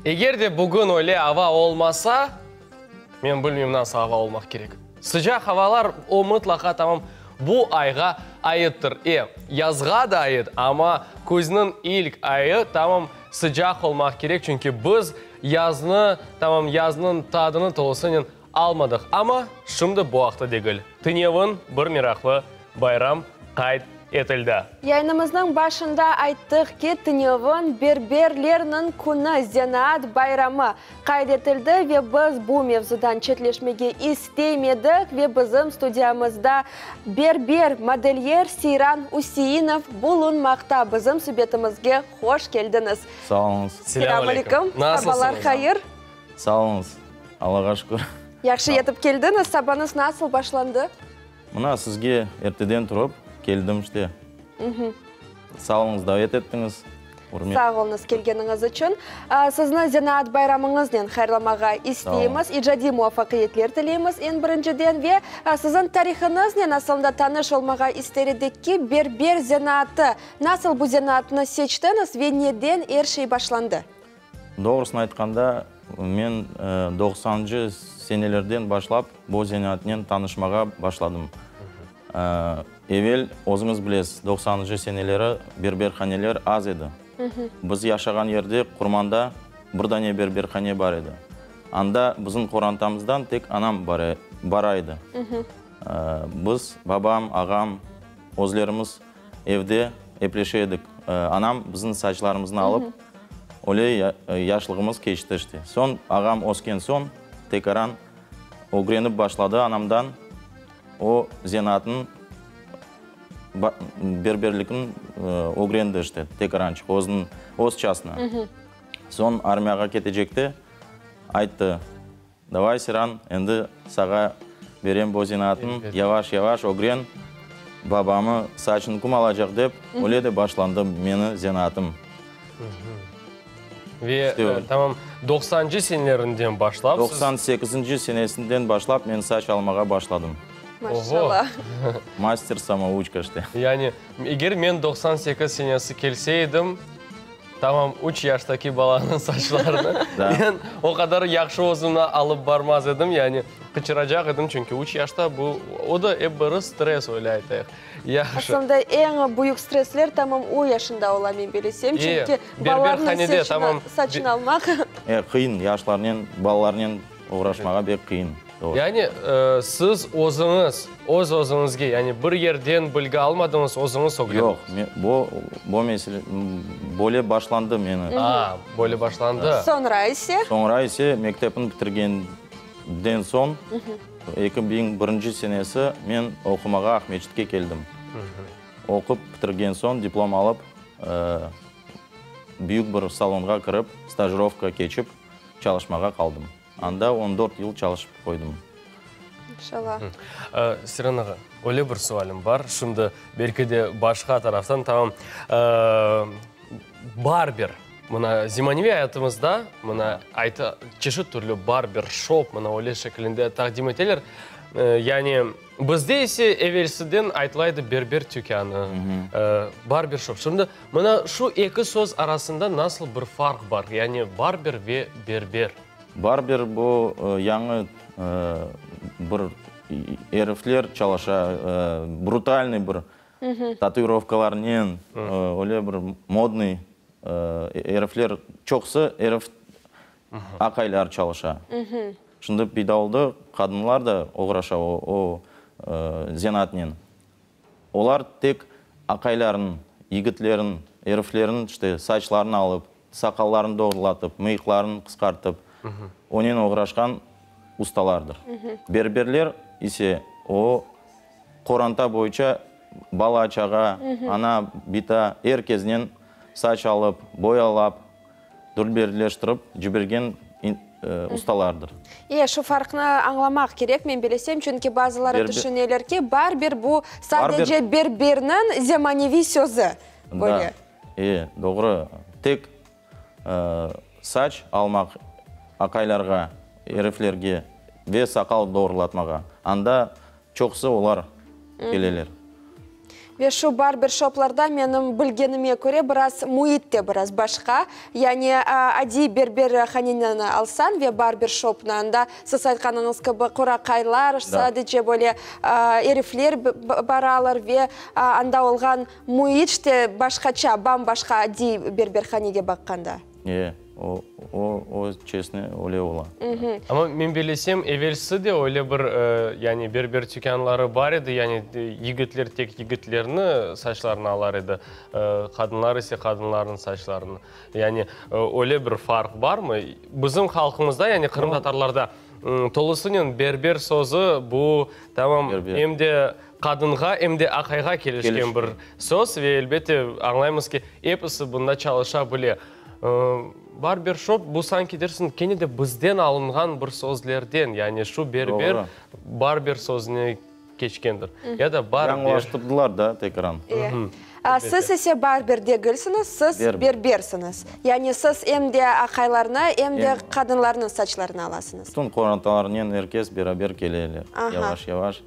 Eger de bugün öyle ava olmasa, men bilmeyim nasıl ava olmaq kerek. Sıcaq avalar, o mıtlaqa tamam bu ayğa aittir. E, yazğa da ait, amma küzniñ ilk ayı tamam sıcaq olmaq kerek, çünki biz yaznı, tamam yaznıñ tadını tolusınen almadıq. Amma şimdi bu aqta degil. Tünevin bir meraqlı bayram qayd etildi. Yayınımıznıñ başında ayttıq ki, tünevin berberlerniñ künü, zenaat bayramı qayd etildi ve biz bu mevzudan çetleşmege isteymedik ve bizim studiyamızda berber, modelyer Seyran Üseinov bulunmaqta. Bizim subetimizge hoş keldiñiz. Sağ oluñız. Selâm aleyküm. Sabalar hayır. Sağ oluñız. Allağa şükür. Yahşı yetip keldiñiz. Sabañız nasıl başlandı? Mına sizge erteden turıp keldim işte. Sağ oluñız, davet ettiñiz. Ürmet. Sağ oluñız kelgeniñiz içün. Sizni zenaat bayramıñıznen hayırlamağa isteymiz. İcadiy muvafaqiyetler tileymiz eñ birinciden ve siziñ tarihıñıznen asılında tanış olmağa ister edik ki, berber zenaatı, nasıl bu zenaatnı seçtiñiz ve neden er şey başlandı? Doğrusını aytqanda, men doqsanıncı senelerden başlap bu zenaatnen tanışmağa başladım. Evel, özüñiz bilesiz, doqsanıncı seneleri berberhaneler az edi. Biz yaşağan yerde, Qurmanda, bir dane berberhane bar edi. Anda bizim qorantamızdan tek anam bara edi. Biz, babam, ağam, özlerimiz Evde epleşe edik. Anam bizim saçlarımıznı alıp, öyle yaşlığımız keçti işte. Soñ, ağam ösken soñ, tekaran ögrenip başladı anamdan o zenaatnıñ, berberlikniñ ögrendi işte tekarançıq, özüniñ, öz çasına. Soñ armiyağa ketecekte ayttı. Davay, Siran, endi sağa berem bu zenaatnı, yavaş-yavaş ögren, babamı saçın kim alacaq dep, öyle de başlandı meni zenaatım. Ve tamam doqsancı senelerinden başlap siz. 98-nci senesinden başlap men saç almağa başladım. Maşallah. Master samouçka işte. Yani, eger men 98 senesi kelse edim, Tamam, üç yaştaki balanıñ saçlarını men o qadar yahşı özümni alıp barmaz edim, yani qıçıracaq edim, çünki üç yaşta bu, o da ep bir stress, öyle aytayıq. Yahşı. Aslında eñ büyük stressler tamam o yaşında ola, men bilesem, çünki balalarnıñ saçını almaq. E, qıyın, yaşlarnen, balalarnen oğraşmağa bek qıyın. Yani, siz özüñiz, öz özüñizge, yani bir yerden bilgi almadıñız, özüñiz ögrendiñiz? Yoq, bu, bu mesele, böyle başlandı meni. A, böyle başlandı. Soñra ise? Soñra ise mektepni bitirgenden soñ, 2001-nci senesi men oqumağa Aqmescitke keldim. Oqup bitirgen soñ, diplom alıp, büyük bir salonğa kirip, stajirovka keçip, çalışmağa qaldım. Anda on dört yıl çalışıp qoydım. İnşallah. Siran ağa, öyle bir sualim bar. Şimdi belki de başqa taraftan, tamam, barber, mına zemaneviy ayatımızda, mına ayta, çeşit türlü barber şop, mına öyle şeklinde taqdim eteler. Yani bizde ise evelsiden aytıla edi berber tükânı, barber şop. Şimdi mına şu eki söz arasında nasıl bir farq bar, yani barber ve berber? Barber bu yañı bir erifler çalışa, brutalnıy bir tatuirovkalarnen, öyle bir modnıy erifler, çoqusı erif aqaylar çalışa. Şimdi peyda oldı, qadınlar da oğraşa o zenaatnen. Olar tek aqaylarnıñ, yigitlerniñ, eriflerniñ işte saçlarını alıp, saqallarını doğrulatıp, mıyıqlarını qısqartıp, onen oğraşqan ustalardır. Berberler ise o qoranta boyunca bala-çağa, ana, bita, er keznen saç alıp, boyalap, dülberleştirip cibergen ustalardır. E, şu farqnı añlamaq kerek, men bilesem, çünki bazıları tüşüneler ki, barber bu sadece berberniñ zemaneviy sözü, böyle. Da, e, doğru. Tek saç almaq aqaylarğa, eriflerge ve saqal doğrulatmağa. Anda çoqusı olar keleler. Ve şu barberşoplarda, menim bilgenime köre, biraz müit de biraz başqa. Yani adiy berberhaneni alsañ ve barberşopnı, anda, siz aytqanıñız kibi, quraqaylar, sadece böyle erifler baralar ve anda olğan müit işte başqaça, bam-başqa adiy berberhanege baqqanda. E, o, o, o çesne öyle ola. Amma men bilesem, evelsi de öyle bir, yani berber tükânları bar edi, yani yigitler tek yigitlerni saçlarını alar edi, qadınlar ise qadınlarnıñ saçlarını. Yani öyle bir farq barmı? Bizim halqımızda, yani qırımtatarlarda tolusınen berber sözü bu tamam em de qadınğa, em de aqayğa kelişken bir söz ve elbette añlaymız ki, episi bunda çalışa bile. Barberşop, bu sanki dersiñ kene de bizden alınğan bir sözlerden, yani şu berber, barber sözüne keçkendir. Ya da barber. Yañılaştırdılar da tekrar. Siz ise barber degilsiñiz, siz berbersiñiz. Yani siz em de aqaylarnı, em de qadınlarnıñ saçlarını alasıñız. Bütün qorantalarnen er kes beraber keleler, yavaş-yavaş.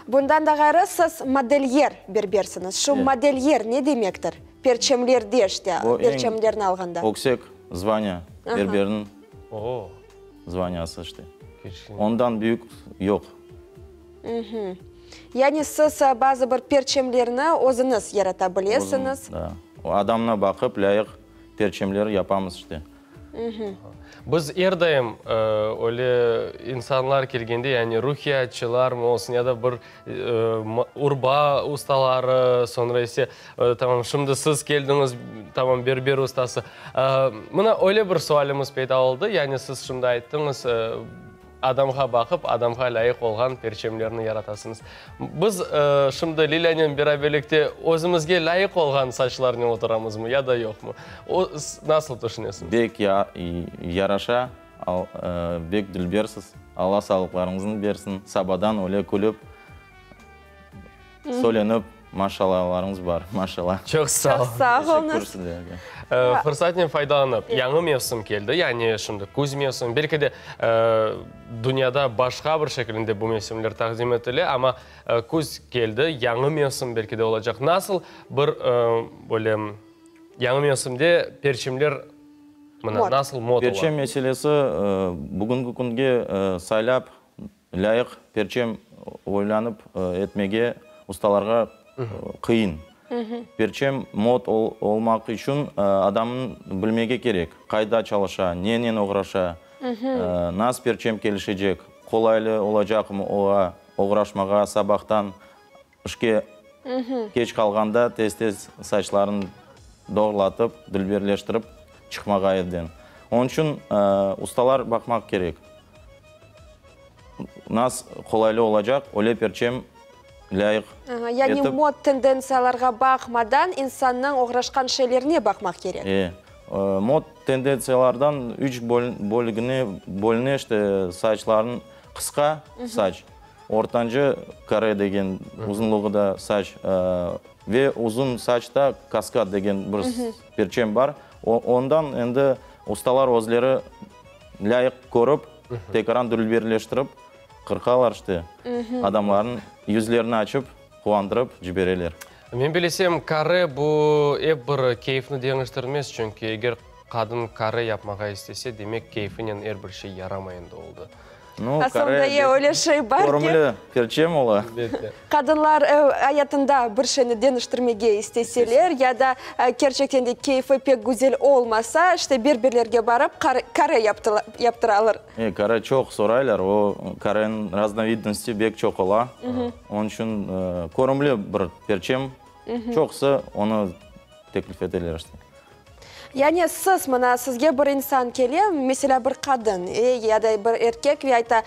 Bundan da ğayrı, siz modelyer berbersiñiz. Şu modelyer ne demektir? Perçemlerde işte, perçemlerni alğanda. Bu eñ öksek zvaniya, berberniñ zvaniyası işte. Ondan büyük yoq. Yani siz bazı bir perçemlerni özüñiz yarata bilesiñiz. Özüm, da. Adamına baqıp, lâyıq perçemler yapamız işte. Biz er daim öyle insanlar kelgende, yani ruhiyatçılarmı olsun ya da bir urba ustaları, soñra ise, tamam, şimdi siz keldiñiz, tamam, berber ustası. Mına öyle bir sualimiz peyda oldı, yani siz şimdi ayttıñız, Adamğa baqıp, adamğa lâyıq olğan perçemlerni yaratasıñız. Biz şimdi Lilânen beraberlikte özümizge lâyıq olğan saçlarnen oturamızmı ya da yoqmı? O, nasıl tüşünesiñiz? Bek yaraşa, bek dülbersiz. Alla sağlıqlarıñıznı bersin. Sabadan öyle külip, Söylenip, maşallalarıñız bar, maşalla. Çoq sağ Çoq sağ oluñız. Teşekkür sizlerge. Fırsatnen faydalanıp, yañı mevsim keldi, yani şimdi küz mevsimi, belki de dünyada başqa bir şekilinde bu mevsimler taqdim etile, amma küz keldi, yañı mevsim belki de olacaq. Nasıl bir böyle yañı mevsimde perçemler mına nasıl mod ola? Perçem meselesi bugünki künge saylap Lâyıq perçem oylanıp etmege ustalarğa qıyın. Perçem mod olmaq içün adamnıñ bilmege kerek, qayda çalışa, nenen oğraşa, nas perçem kelişecek, qolaylı olacaqmı oğa oğraşmağa, sabahtan işke keç qalğanda tez-tez saçlarını doğrulatıp, dülberleştirip çıqmağa evden. Onıñ içün ustalar baqmaq kerek. Nas qolaylı olacaq, öyle perçem lâyıq etip. Yani mod tendentsiyalarğa baqmadan, insannıñ oğraşqan şeylerine baqmaq kerek. E, mod tendentsiyalardan üç bölgine bölüne, işte, saçlarnıñ qısqa saç, ortancı kare degen uzunluğı da saç ve uzun saçta kaskad degen bir perçem bar. Ondan endi ustalar özleri lâyıq körip, Tekaran dülberleştirip qırqalar işte, adamlarnıñ yüzlerini açıp, quvandırıp cibereler. Men bilesem, kare bu ep bir keyfni deñiştirmez, çünki eger qadın kare yapmağa istese, demek keyfinen er bir şey yaramay endi oldı. Nu, Asılında kare ye öyle şey bar ki. Körümli perçem ola. Elbette. Qadınlar ayatında bir şeyni deñiştirmege isteseler ya da kerçekten de keyfi pek güzel olmasa, işte berberlerge barıp kare yaptıralar. E, kare çoq soraylar, o kareniñ raznovidnosti bek çoq ola. Onıñ içün körümli bir perçem, çoqusı onı teklif eteler işte. Yani siz, mına, sizge bir insan kele, meselâ, bir qadın ya da bir erkek ve ayta,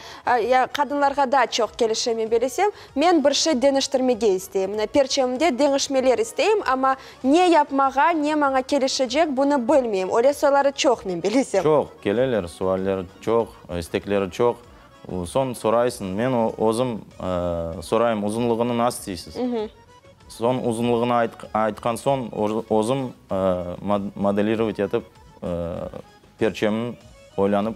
ya qadınlarğa daa çoq kelişe, men belesem, men bir şey deñiştirmege isteyim, mına, perçemimde deñişmeler isteyim, amma ne yapmağa, ne maña kelişecek, bunı bilmeyim. Öyle soyları çoq, men belesem. Çoq keleler, sualleri çoq, istekleri çoq. Soñ soraysıñ, men özüm sorayım, uzunlığını nasıl isteysiz? Soñ uzunlığını aytqan soñ, özüm modelirovat etip, perçemni oylanıp.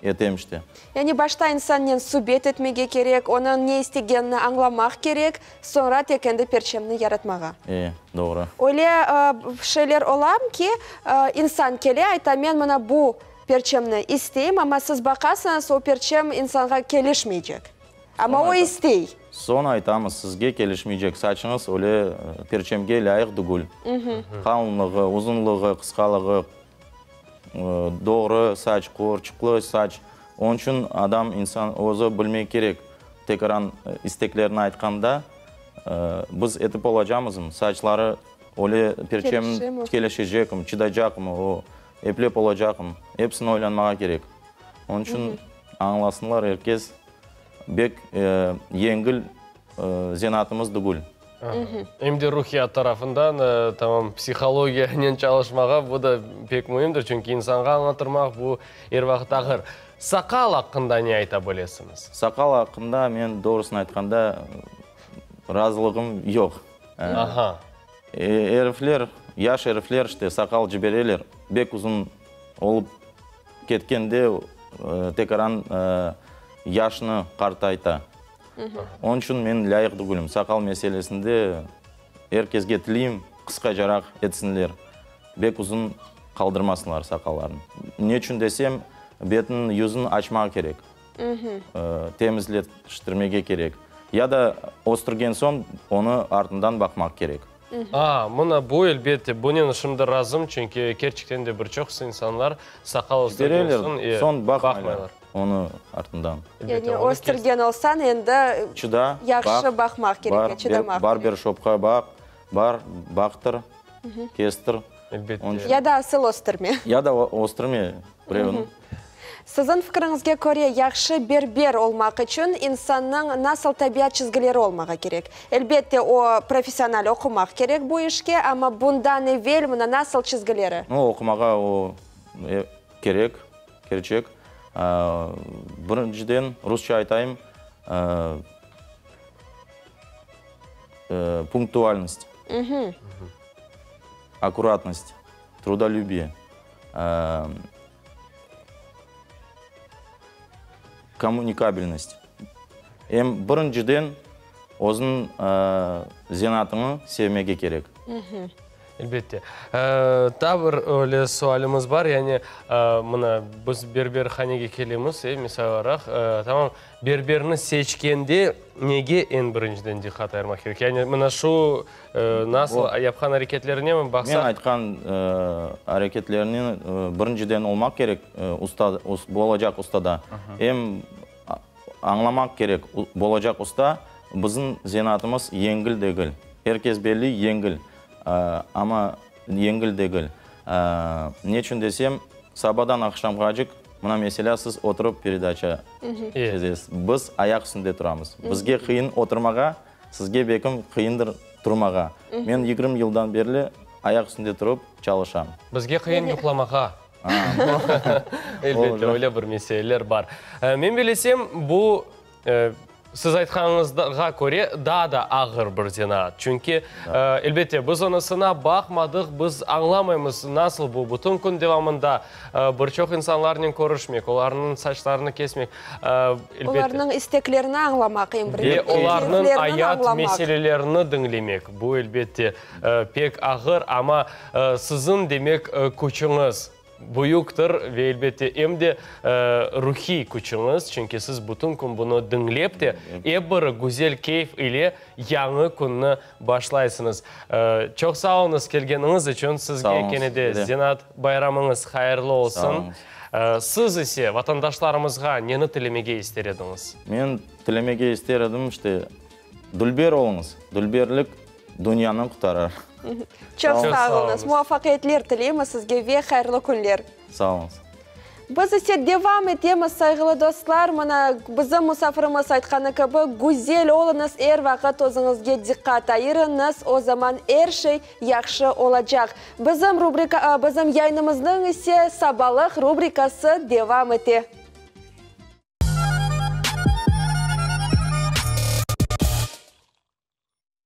Etem işte. Yani başta insannen subet etmege kerek, onıñ ne istegenini añlamaq kerek, soñra tek endi perçemni yaratmağa. E, doğru. Öyle şeyler ola ki, insan kele, ayta, men mına bu perçemni isteyim, amma siz baqasıñız, o perçem insanğa kelişmeycek. Amma o istey. Soñ aytamız, sizge kelişmeycek, saçıñız öyle perçemge lâyıq tügül. Qalınlığı, uzunlığı, qısqalığı, doğru saç, quvurçıqlı saç. Onıñ içün adam, insan özü bilmek kerek, tekaran isteklerini aytqanda, biz etip olacamızmı, saçları öyle perçem kelişecekmi, çıdaycaqmı, o eplep olacaqmı, episini oylanmağa kerek. Onıñ içün añlasınlar er kes, bek yengil zenaatımız tügül. Em de ruhiyat tarafından, tamam, psihologiyanen çalışmağa, bu da pek müimdir, çünki insanğa añlatırmaq bu er vaqıt ağır. Saqal aqqında ne ayta bilesiñiz? Saqal aqqında men, doğrusını aytqanda, razılığım yoq. Aha. Erifler, yaş erifler işte saqal cibereler, bek uzun olıp ketkende tekaran yaşnı qartayta. Onıñ içün men lâyıq tügülim. Saqal meselesinde er kesge tileyim, qısqacaraq etsinler, bek uzun qaldırmasınlar saqallarını. Ne içün desem, betniñ yüzüni açmaq kerek, temizleştirmege kerek. Ya da östürgen soñ onı artından baqmaq kerek. A, mına bu, elbette, bunen şimdi razım, çünki kerçekten de bir çoqusı insanlar saqal östürgen soñ, soñ baqmaylar onı artından. Yani östürgen olsañ, endi Çıda, yahşı baqmaq kerek, çıdamaq kerek. Barberşopqa baq, bar, baqtır, kestir. Elbette. Ya da asıl östürme. Ya da östürme birevniñ. Siziñ fikriñizge köre, yahşı berber olmaq içün insannıñ nasıl tabiat çizgileri olmağa kerek? Elbette, o, professional oqumaq kerek bu işke, amma bundan evel mına nasıl çizgileri? No, oqumağa o, kerek, kerçek. Birinciden, rusça aytayım, punktualnost, akkuratnost, trudolübiye. Kommunikabelnost. Em birinciden özüniñ zenaatını sevmege kerek. Elbette. Daa bir öyle sualimiz bar, yani mına biz berberhanege kelemiz, e, misal olaraq, tamam, berberni seçkende nege eñ birinciden diqqat ayırmaq kerek? Yani mına şu Nasıl yapqan areketlerine mi baqsaq? Men aytqan areketlerine birinciden olmaq kerek usta, bolacaq ustada. Em añlamaq kerek, bolacaq usta, bizim zenaatımız yengil degil. Er kes belli, yengil, amma yengil degil. Neçün desem, sabadan aqşamğacıq, mına meselâ, siz oturıp peredaça çezesiz, biz ayaq üstünde turamız. Bizge qıyın oturmağa. Sizge bekim qıyındır turmağa. Men 20 yıldan berli ayaq üstünde turıp çalışam. Bizge qıyın yuqlamağa. Elbette, öyle bir meseleler bar. Men bilesem, bu, siz aytqanıñızğa köre, daa da ağır bir zenaat. Çünki, elbette, biz onısına baqmadıq, biz añlamaymız, nasıl bu, bütün kün devamında bir çoq insanlarnen körüşmek, olarnıñ saçlarını kesmek. Olarnıñ isteklerini añlamaq, em bir Ve olarnıñ ayat meselelerini diñlemek, bu, elbette, pek ağır, amma siziñ, demek, küçüñiz büyüktir ve, elbette, em de ruhiy küçüñiz, çünki siz bütün kün bunı diñlep de, ep bir güzel keyf ile yañı künni başlaysıñız. Çoq sağ oluñız kelgeniñiz içün, sizge kene de zenaat bayramıñız hayırlı olsun. Siz ise vatandaşlarımızğa neni tilemege ister ediñiz? Men tilemege ister edim, işte, dülber oluñız, dülberlik dünyanı qurtarar. Çoq sağ oluñız. Muvafaqiyetler tileymiz sizge ve hayırlı künler. Sağ oluñız. Biz ise devam etemiz, sayğılı dostlar. Mına, bizim musafirimiz aytqanı kibi, güzel oluñız, er vaqıt özüñizge diqqat ayırıñız, o zaman er şey yahşı olacaq. Bizim rubrika, bizim yayınımıznıñ ise Sabalıq rubrikası devam ete.